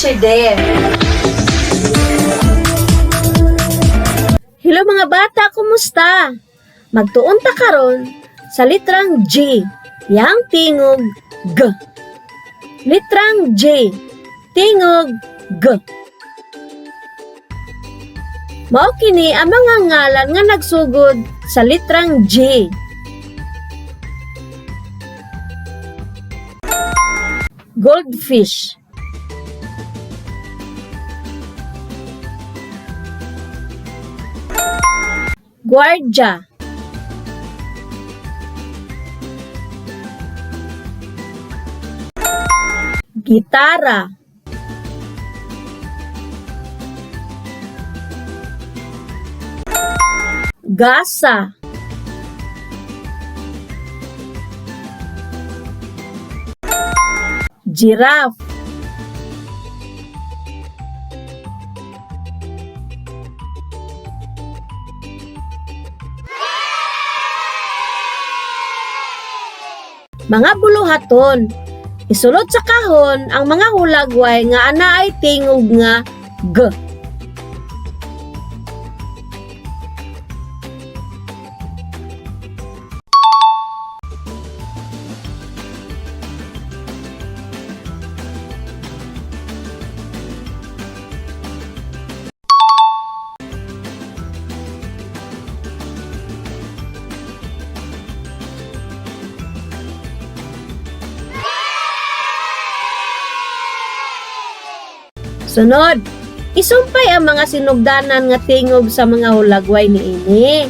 Teacher Dare. Hello, mga bata, kumusta? Magtuon ta karon sa litrang G, yang tingog G. Litrang G, tingog G. Mao kini ang mga ngalan nga nagsugod sa litrang G. Goldfish. Guardia. Gitara. Gasa. Giraffe. Mga buluhaton. Isulod sa kahon ang mga hulagway nga anaay tingog nga G. Sunod, isumpay ang mga sinugdanan nga tingog sa mga hulagway niini.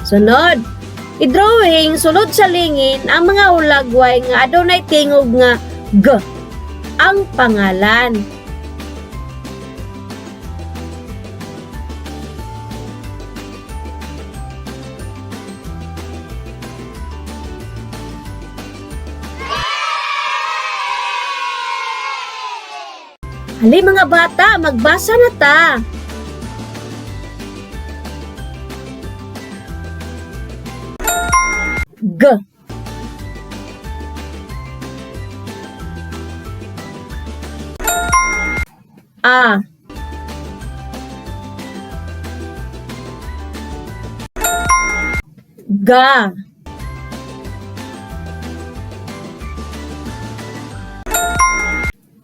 Sunod, i-drawing sulod sa lingin ang mga hulagway nga adunay tingog nga G. Ang pangalan. Hali, mga bata, magbasa na ta. G. A. Ga.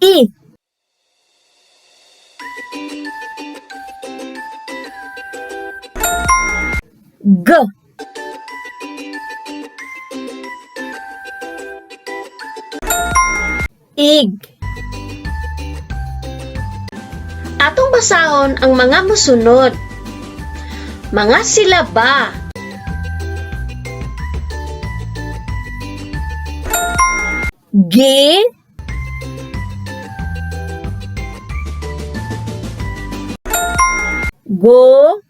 I. G. Ig. Atong basahon ang mga musunod. Mga silaba. G. Go.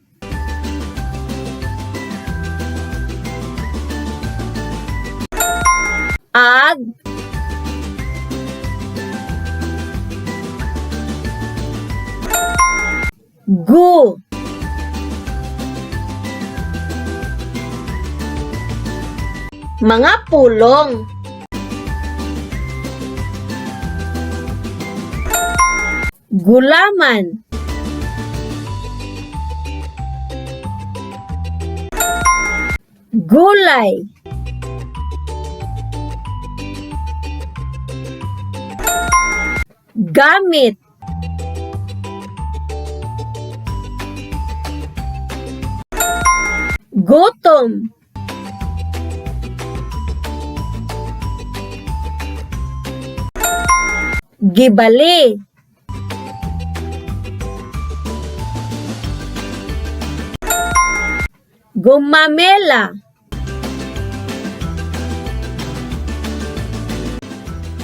Ag. Gu. Mga pulong. Gulaman. Gulay. Gamit. Gutom. Gibali. Gumamela.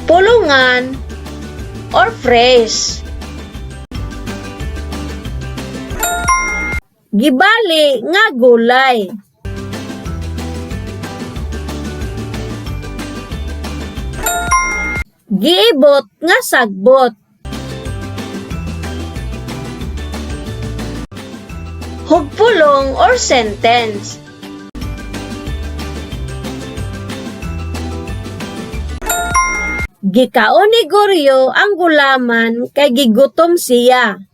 Pulungan or phrase. Gibali nga gulay. Giibot nga sagbot. Hugpulong or sentence. Gikaon ni Goryo ang gulaman kay gigutom siya.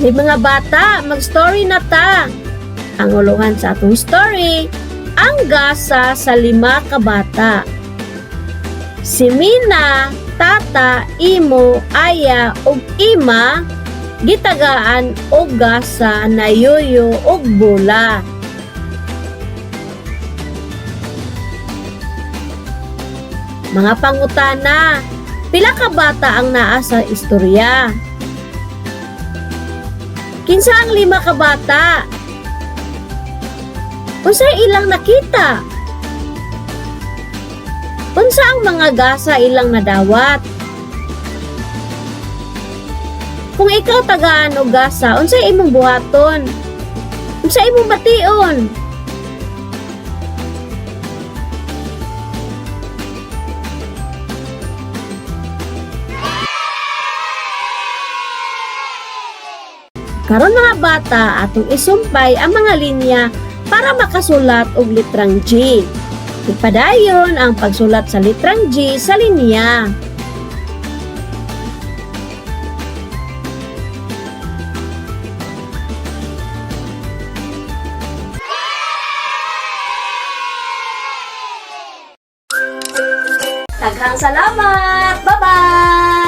Ni mga bata, mag-story na ta. Ang ulungan sa atong story, ang gasa sa lima ka bata. Si Mina, Tata, Imo, Aya ug Ima gitagaan og gasa na yoyo ug bola. Mga pangutana, pila ka bata ang naa sa istorya? Kinsa ang lima ka bata? Unsay ilang nakita? Unsa ang mga gasa ilang nadawat? Kung ikaw tagaan og gasa, unsay imong buhaton? Unsay imong bation? Karon mga bata, atong isumpay ang mga linya para makasulat og litrang G. Ipadayon ang pagsulat sa litrang G sa linya. Daghang salamat! Bye-bye!